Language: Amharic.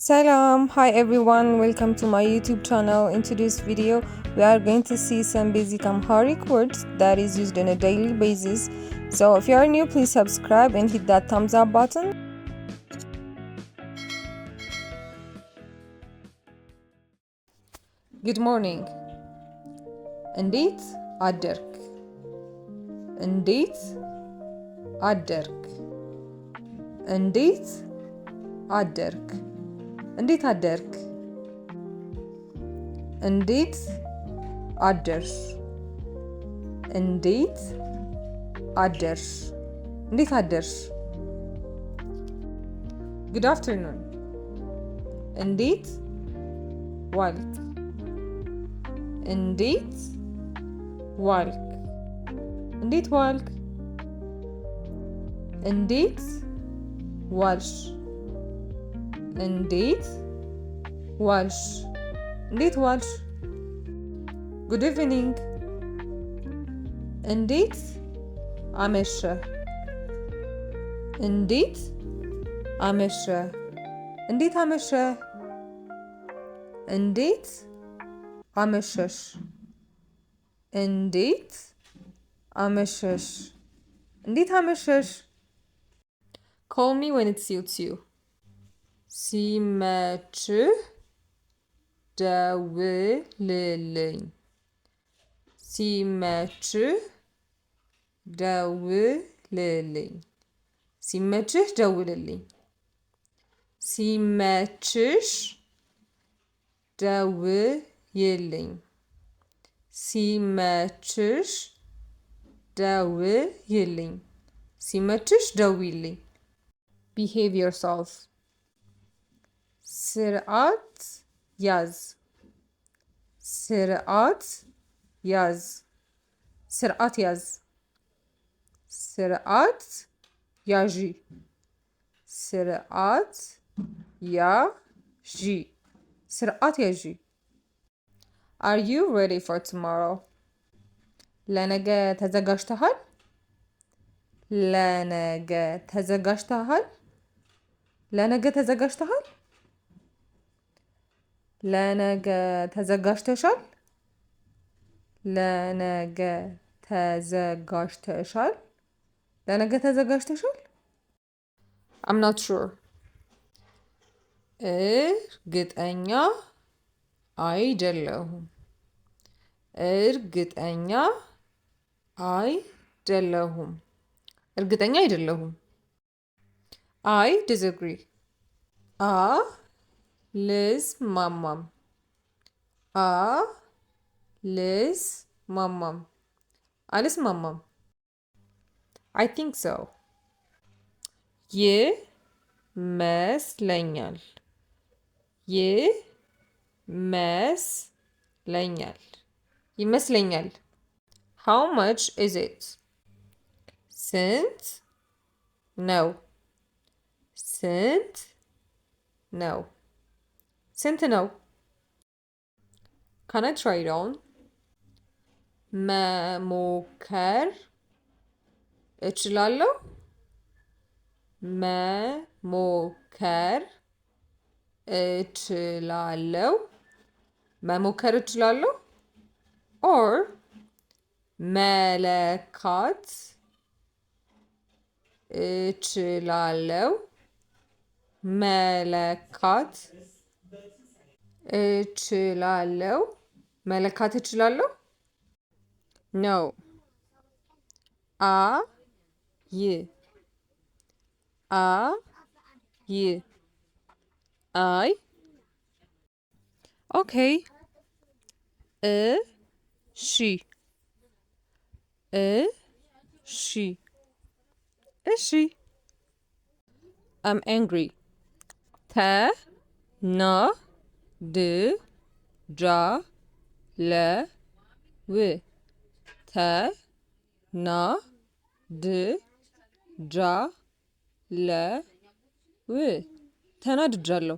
ሰላም, hi everyone, welcome to my YouTube channel. In today's video, we are going to see some basic Amharic words that is used on a daily basis. So if you are new, please subscribe and hit that thumbs up button. Good morning. እንዴት አደርክ? እንዴት አደርክ? እንዴት አደርክ? እንዴት አደርክ? እንዴት አደርሽ? እንዴት አደርሽ? እንዴት አደርሽ? Good afternoon. እንዴት ዋልክ? እንዴት ዋልክ? እንዴት ዋልክ? እንዴት ዋልሽ? እንዴት ዋልሽ? እንዴት ዋልሽ? Good evening. እንዴት አመሸህ? እንዴት አመሸህ? እንዴት አመሸህ? እንዴት አመሸሽ? እንዴት አመሸሽ? እንዴት አመሸሽ? Call me when it suits you. ሲመችህ ደውልልኝ። ሲመችህ ደውልልኝ። ሲመችህ ደውልልኝ። ሲመችሽ ደውይልኝ። ሲመችሽ ደውይልኝ። ሲመችሽ ደውይልኝ። Behave yourself. ስርዓት ያዝ። ስርዓት ያዝ። ስርዓት ያዝ። ስርዓት ያዢ። ስርዓት ያዢ። ስርዓት ያዢ። Are you ready for tomorrow? ለነገ ተዘጋጅተሃል? ለነገ ተዘጋጅተሃል? ለነገ ተዘጋጅተሃል? ለነገ ተዘጋጅተሻል? ለነገ ተዘጋጅተሻል? ለነገ ተዘጋጅተሻል? I'm not sure. እርግጠኛ አይደለሁም። እርግጠኛ አይደለሁም። እርግጠኛ አይደለሁም። I disagree. አልስማማም። አልስማማም። አልስማማም። I think so. ይመስለኛል። ይመስለኛል። ይመስለኛል። How much is it? ስንት ነው? ስንት ነው? ስንት ነው? Can I try it on? መሞከር እችላለሁ? መሞከር እችላለሁ? መሞከር እችላለሁ? Or መለካት እችላለሁ? መለካት እችላለሁ? መለካት እችላለሁ? No. አ ይ አ ይ አይ። Okay. እሺ። እሺ። እሺ። I'm angry. ተ ና ድ ጃ ለ ው። ተ ና ድ ጃ ለ ው። ተናድጃለሁ።